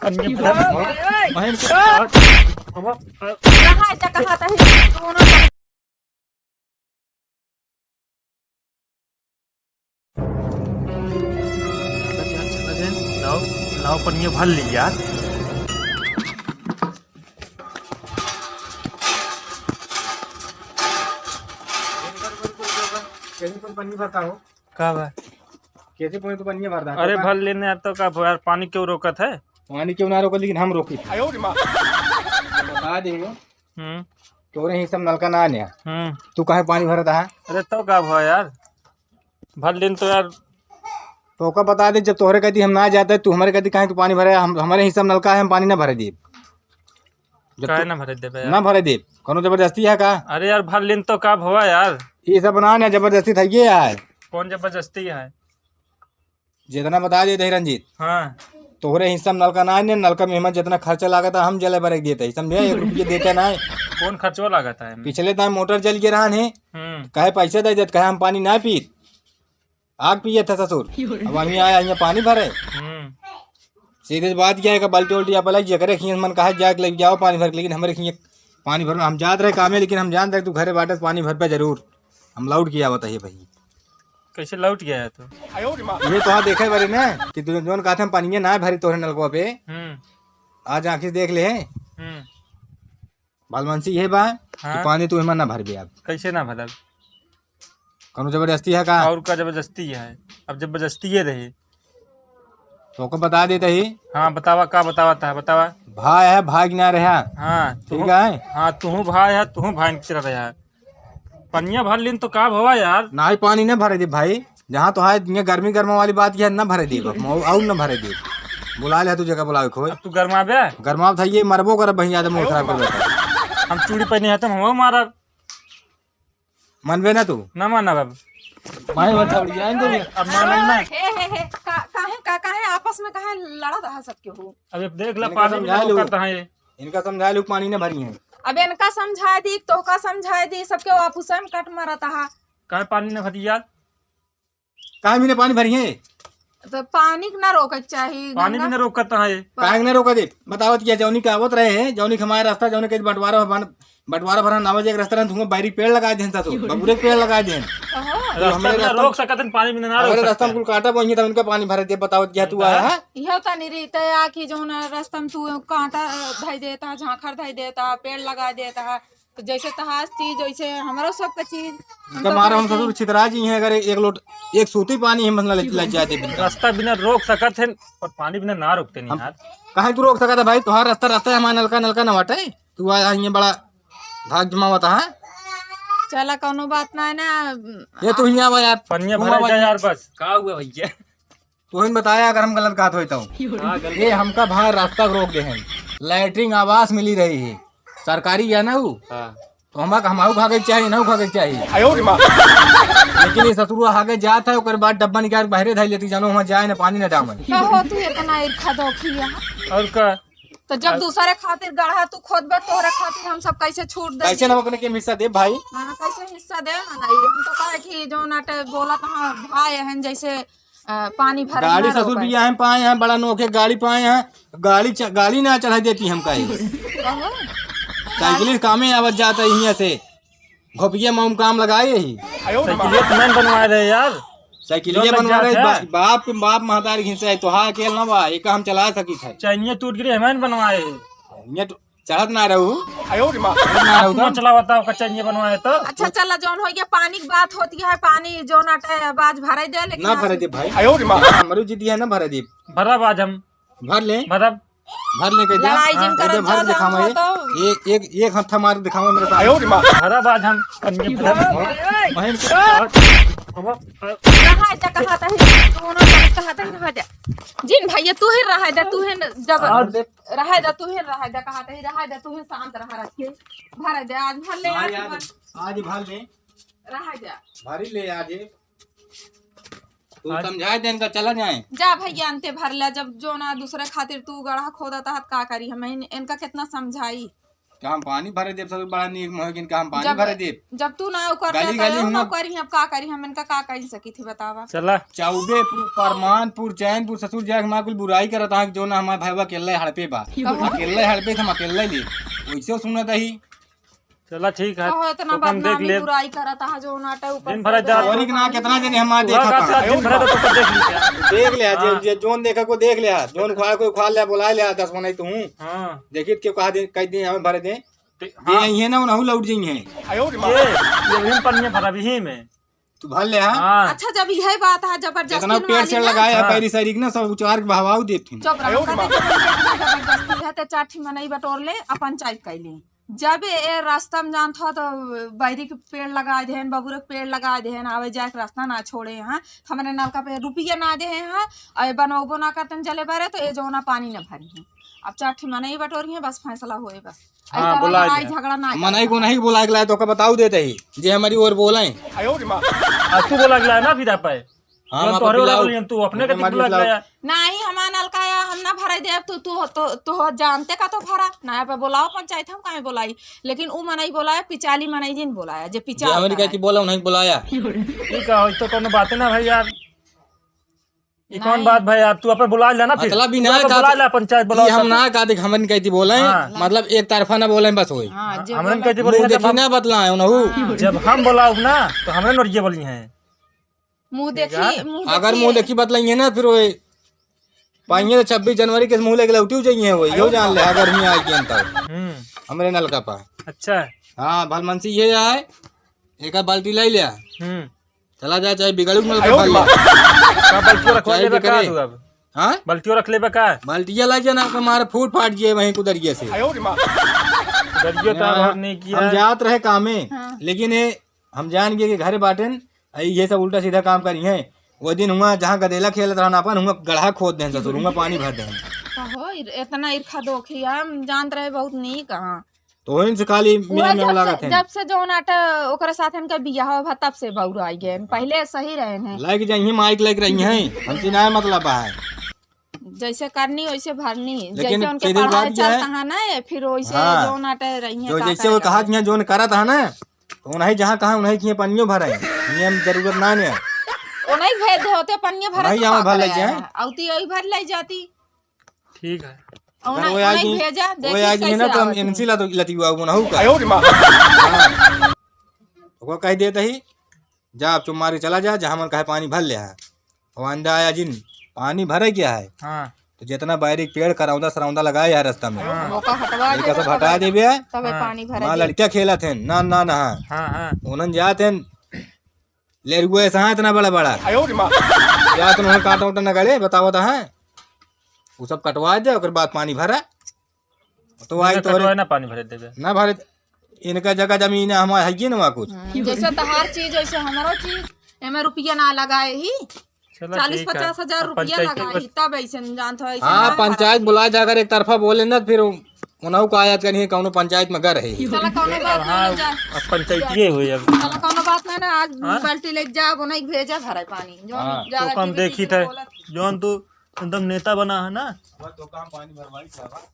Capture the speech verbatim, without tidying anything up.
बहन के कहा था ही, दोनों लाओ, लाओ, पनिया भर ली यार। कैसे कोई पनिया भरता हो? का बा? कैसे कोई तो पनिया भरता है? अरे, तो का भर लेने यार, तो का भो यार, पानी क्यों रोकत है? पानी क्यों ना रोकत, लेकिन हम रोकी थे। आयो रे माँ। बता दे। हम्म। तोरे ही सब नलका ना आने। हम्म। तू काहे पानी भरत है? अरे, तो का भो यार, भर लेन तो यार। तो ओका बता दे, जब तोहरे कहती हम ना जाते, तू हमरे कहती काहे तू पानी भरे? हम, हमरे हिस्सा में नलका है, हम पानी ना भरे देब। जब काहे तू ना भरे देबे यार? ना भरे देब, कोनो जबरदस्ती है का? अरे यार, भर लेन तो का भवा यार? ये सब ना, ना जबरदस्ती था ये यार। कौन जबरदस्ती है? जितना बता देते ही रंजीत। हाँ। तोहरे हिस्सा में नलका ना है, नलका में हमार जितना खर्चा लागत है, हम जले भरे देते ही, समझे? एक रुपये देते ना है। कौन खर्चवा लागत है? पिछले दान मोटर जल के रहन है, हम्म। कहे पैसे दे देत, कहे हम पानी ना पीत। आग पिए था ससुर। अब हम यहाँ आए, यहाँ पानी भरे। हम्म। सीधे बात क्या है कि बाल्टी उल्टी आप लाई, जेकरे खिए मन कहा जाके लेके जाओ पानी भर के, लेकिन हमरे खिए पानी भर, हम जात रहे कामे, लेकिन हम जानते तू घरे बाटे, पानी भर पे जरूर। हम लौट के आवत है भाई। कैसे लौट गया है तू? ये तो हाँ देखे बारे ना कि तू जौन कहते हम पानी ना भरी तोहरे नलकवा पे। हम्म। आज आँखी से देख ले। हम्म। भलमनसी ये बा कि हाँ। पानी तू एमा ना भरबे अब। कैसे ना भरब? कौनो जबरदस्ती है का? और का जबरदस्ती है? अब जबरदस्ती ये रही। तो ओको बता देते ही। हाँ, बतावा, का बतावा था, बतावा। भाई है, भाग ना रहा। हाँ, ठीक है? हाँ, तू भाई है, तू भाई की तरह रहा। पनिया भर लीन तो का भवा यार? ना ही पानी ना भरे दे भाई। जहाँ तो है, ये गर्मी गर्मा वाली बात किया, ना भरे दे, अब मऊ-, और ना भरे दे। बुला ले तू जगह बुलावे खोए। अब तू गरमाबे? गरमाव था ये, मरबो करब, बहिन, ज्यादा मूड खराब कर देता। हम चूड़ी पहने हैं, तो हम मारब। मनबे ना तू? ना मानब अब। माई बता, उड़ जाए तो। अब मानब ना। हे, हे, हे, का, काहे, का, काहे आपस में काहे लड़त रहा सब केहू? अब देख ले, इनका पानी भी समझा ना लो। रोकत है। इनका समझा लो, पानी ना भरी है। अब इनका समझा दी, तोहका समझा दी, सबके आपस में कट मारत रहा। काहे पानी ना भरी यार? काहे भी ना पानी भरी है? तो पानी के ना रोके के चाही, पानी गंगा भी ना रोकत है। काहे ना रोके दे? बतावत क्या, जौनी के आवत रहे हैं, जौनी के हमारे रास्ता, जौनी के बंटवारा बन-, बंटवारा भरा नावा जे एक रास्ता रहन, तुमको बैरी पेड़ लगा देन, सासू, बबूरे के पेड़ लगा देन। ओहो। तो रास्ता हमरे भी ना रास्ता रोक सकत हन, पानी भी ना रोक हमारे रास्ता सकत में हन। कुल काटा, वहीं तो उनका पानी भरे दे, बतावत क्या तू आया है? यह तनी रीते आ कि जौन रास्ता में तू कांटा धई देता, झांखर धई देता, पेड़ लगा देता, तो जैसे तहार चीज, वैसे हमरो सबके चीज। हम इनका तो मारे हम कहे ससुर कि छितरा जी हैं, अगर एक लोट, एक सूती पानी हम ना ले, ले जाए दे बिना। रास्ता बिना रोक सकत हैं, पर पानी बिना ना रोकते नहीं हम यार। काहे तू रोक सकत है भाई? तोहार रास्ता, रास्ता है, हमारा नलका, नलका ना बाटे। तू आ, आ, ये बड़ा धाक जमावत है। चला, कौनो बात ना है ना। ये तू हियाँ आवा यार। पनिया तू भरे आवा जा यार। यार, बस। का हुआ भैया? तोहिन बताया अगर हम गलत कहत होई तो। हाँ, गलत। ये हमका भाई रास्ता रोक दे हैं। लैट्रिन आवास मिली रही है। सरकारी है ना वो? हाँ। तो हमारा, हमाऊ भागे के चाहिए, ना भागे के चाहिए। आयो रे माँ। लेकिन ये ससुरुआ आगे जात है, ओकर बाद डब्बा निकाल के बाहरे धर लेती, जानो वहाँ जाए ना पानी ना डामन। का हो तू इतना ईर्खा दोखी है? और का? तो जब दूसरे खातिर गढ़ा तू खोदबे, तोहरे खातिर हम सब कैसे छूट दे? कैसे ना अपने के हिस्सा दे भाई? हाँ, कैसे हिस्सा दे? ना, नहीं, हम तो कहे कि जो नाटे बोला तो हाँ, भाई हैं जैसे अ, पानी भरे गाड़ी ना ससुर रोके। बिया है पाए हैं, बड़ा नोखे गाड़ी पाए हैं, गाड़ी च-, गाड़ी ना चढ़ा देती हम कहीं। कहो। साइकिल से कामे आवत जाता है यहाँ से। घोपिया में हम काम लगाए यही। साइकिलिया तो नहीं बनवा रहे यार। साइकिलिया जो लग बनवा रहे, जाता है। बा-, बाप के बाप महतारी घिसे है, तो हाँ अकेल ना बा, एक हम चला सकी थे। चैनिया टूट गई, हमें बनवाए। ये तो चढ़त ना रहू। आयो रे माँ। चढ़त ना रहू आप तो। चला बताओ, कच्चा नहीं बनवाए तो। अच्छा, चला, जौन हो गया, पानी की बात होती है, पानी जौन आटा है, बाज भराई दे, लेकिन ना आज भरे दे भाई। आयो रे माँ। हमरो जिद है ना भरे दे। भरब आज हम। भर ले। भरब। भर ले कह दे। लड़ाई जिन हाँ, करत कह दे, भर जा, दिखावा जान ये। बताओ। एक, एक, एक हत्था मार दिखावा मेरे सामने। आयो रे माँ। भरब आज हम। बहन के रहा जा, कहा था, दोनों जने कहा था, रहा जा। जिन भैया, तू ही रहा जा, तू ही न-, जब और देख, रहा जा, तू ही रहा जा, कहा तही रहा जा, तू ही शांत रहा, रख के भर जा, आज भर ले, आज आज, भर। आज भर ले। रहा जा। भरी ले आज। तू आज समझाए दे इनका, चला जाए। जा भैया, अंते भर ले, जब जो ना दूसरे खातिर तू गढ़ा खोदा तहत का करी, हम इन-, इनका कितना समझाई। का हम पानी भरे देब? ससुर बड़ा नीक मोहे किन का हम पानी जब, भरे देब? जब तू ना ओकर गली, रहता गली है, हुआ ना करी, अब का करी, हम इनका का कह सकी थी, बतावा। चला। चौबेपुर, परमानपुर, चैनपुर, ससुर जाके हमार कुल बुराई करत हा कि जो ना हमार भाईवा अकेले हड़पे बा। कहो। अकेले हड़पे, हम अकेले ले। वैसे सुनत ही। चला ठीक है, कहो, इतना तो हम देख बदनामी, लेब। बुराई करत हा, जो नाटे ऊपर दिन से भर जा। बुराई। और एक ना कितना जने हमार पूरा देखा का था। दिन भर तो देख लीजिए। देख ले, जे, हाँ। जे जोन देखा को देख ले, जोन खुआ को खुआ ले, बुला ले, दस मनाई तू। हाँ। देखित के कहा दे, कई दिन हमें भरे दे। ते-, दे हाँ। यही है ना, उन्हों लौट जाई है। ये, ये भी पनिया भरा भी ही में। तू भर ले, हाँ? हाँ। अच्छा, जब यही बात है, जबरदस्ती जितना पेड़ से लगाए है, हाँ। पैरी सैरी के ना, सब उचार के बहाव देत हिन। चुप रहो, कभी जबरदस्ती है, तो चार ठी मनई बटोर ले, अपन पंचायत कर ले। जब ए रास्ता में जानत हो, तो बैरी के पेड़ लगा देहन, बबुर के पेड़ लगा देहन, आवे जाए के रास्ता ना छोड़े हैं, हमरे नलका पे रुपया ना दे हैं, और बनौबो ना करतन जले बरे, तो ए जोना पानी न भरी हैं। अब चार ठी मनई बटोरी हैं, बस फैसला होए, बस। हाँ, ऐसा बोला लड़ाई दे। झगड़ा ना मनई करे। को नहीं बोला के लाए तो का बताऊ देते ही, जे हमारी ओर बोले। आ, तू बोला के लाए ना फिर आप आए। हाँ, जो हम तोहरे आपको वाला बुलाओ। बोलियन, तू अपने के हमारी बुला के बुलाओ। लाया। नहीं, हमार नलका या हम ना भराई देब, तू, तू, तो, तू जानते का तो भरा। ना पे बोलाओ पंचायत, हम काहे बोलाई? लेकिन उ मनई बोलाया, पिचाली मनई जिन बोलाया, जे जे पिचाल हमारी का कहती है। बोला, उन्हें बुलाया। ई का हो, ई तो कोनो बाते ना भाई यार। ई नहीं। कौन बात भाई यार, तू अपन बुला लेना फिर। मतलब ई तू ना अपन का बुला ले पंचायत, बुला ई हम सब। ना का देख, हमन कहती बोले, हाँ। मतलब एक तरफा ना बोले बस होई। हाँ, जे हमन बोला। कहती बोले मुँह जब देखी हम ना बतलाए उन्हों। हाँ। जब हम बोलाओ ना, तो हमरे नोरिये बोली हैं। मुँह देखी, यार, मुँह अगर देखी। मुँह देखी बतलाई है ना, फिर वो पाइए तो छब्बीस जनवरी के मुँह लेके लौटी जाइए वो, यो जान ले, अगर ही आई गेन तब। हम्म। हमरे नलका पा। अच्छा। हाँ, भलमनसी ये है, एक बाल्टी ले लिया। हम्म। चला जा, चाहे बिगड़ू नलका आयो भर रे ले। माँ। का बल्टियो रखवा चाहे लेबे का बिगड़े। तू अब? हाँ? बल्टियो रख लेबे का? बल्टिया ला जाना, हमारा फूट फाट जिए वहीं कुदरिए से। आयो रे माँ। कुदरियो तो हाँ, और नहीं किया। हम जात रहे कामे, हाँ। लेकिन ये हम जान गए कि घरे बाटेन, आ, ये सब उल्टा सीधा काम करी हैं। वो दिन हुआ जहाँ गदेला खेलत रहन अपन, हुआ गढ़ा खोद देन ससुर, हुआ पानी भर देन। कहो, इ-, इतना इरखा दोखी, हम जानत रहे बहुत नीक, हाँ। तो वहीं से खाली पूरा मेल में जब से, लागत है। जब से जौन आटे ओकरे साथ इनका बियाह भा, तब से बौर आई गए। पहले सही रहे हैं। लाइक जाइए, माइक लाइक रही हैं, हमसे ना मतलब है। जैसे करनी वैसे भरनी, लेकिन जैसे उनके सीधी बात पढ़ाई यह है। चलता है ना, फिर वैसे हाँ। जौन आटे रही हैं, जो का जैसे वो करे कहा रहे। कि यहाँ जौन करत है ना, तो उन्हीं जहाँ कहा उन्हीं की पनियो भरे, नियम जरूरत ना ने। उन्हीं भेज दे होते पनियो भरे उन्हीं तो यहाँ का भर ले करे जाए। है? औती वही भर ले जाती। ठीक है। और अगर उन्हें, वो आज उन्हें ही, भेजा, वो देखी आज ही कैसे ना तो हम आवत है। एनसी ला तो लती हुआ वो ना होगा। आयो रे माँ। हाँ। ओको कह देते ही, जा आप चुप मार के चला जा, जहाँ मन कहे पानी भर ले है। और आंदा आया जिन, पानी भरे क्या है? हाँ। तो जितना बाहरी पेड़ करौंदा सरौंदा लगाए यार रास्ता में। हाँ। वो का हटवा एक देबे, सब हटा तबे, देबे। तबे हाँ। पानी भरे माँ दे। लड़कियाँ खेलत हैं, ना, ना, ना। हाँ, हाँ। उन्हन जात हैं, लेरुआ ऐसा है इतना बड़ा बड़ा। आयो रे माँ। या तो उन्हें काटा उटा न गड़े, बतावत है। वो सब कटवा दे, ओकर बाद पानी भरा। तो आई बिना तो कटवाए ना पानी भरे देबे। ना भरे, इनका जगह जमीन है, हमारे है ये ना वहाँ कुछ। हम्म, जैसे तहार चीज, वैसे हमारो चीज। एमे रुपया ना लगाए ही। चलो चालीस ठीक है। पचास हजार अब रुपया पंचायत लगाए के ही, तब ऐसे न जानत हो, ऐसे हाँ, ना पंचायत भरा। बुला जा, अगर एक तरफा बोले ना, तो फिर उन्हों का आयात करिए, कौनो पंचायत में गर है। चला, कौनो बात हाँ, नहीं, जा। अब पंचायतिये हुई अब। चला, कौनो बात नहीं ना, आज हाँ? बाल्टी लेके जा, वो नहीं भेजा भरा पानी। जो हाँ। जा तो रखी कम भी देखी चीज़ थे, बोला। जौन तू एकदम नेता बना है ना। बस तो काम पानी भरवाई था।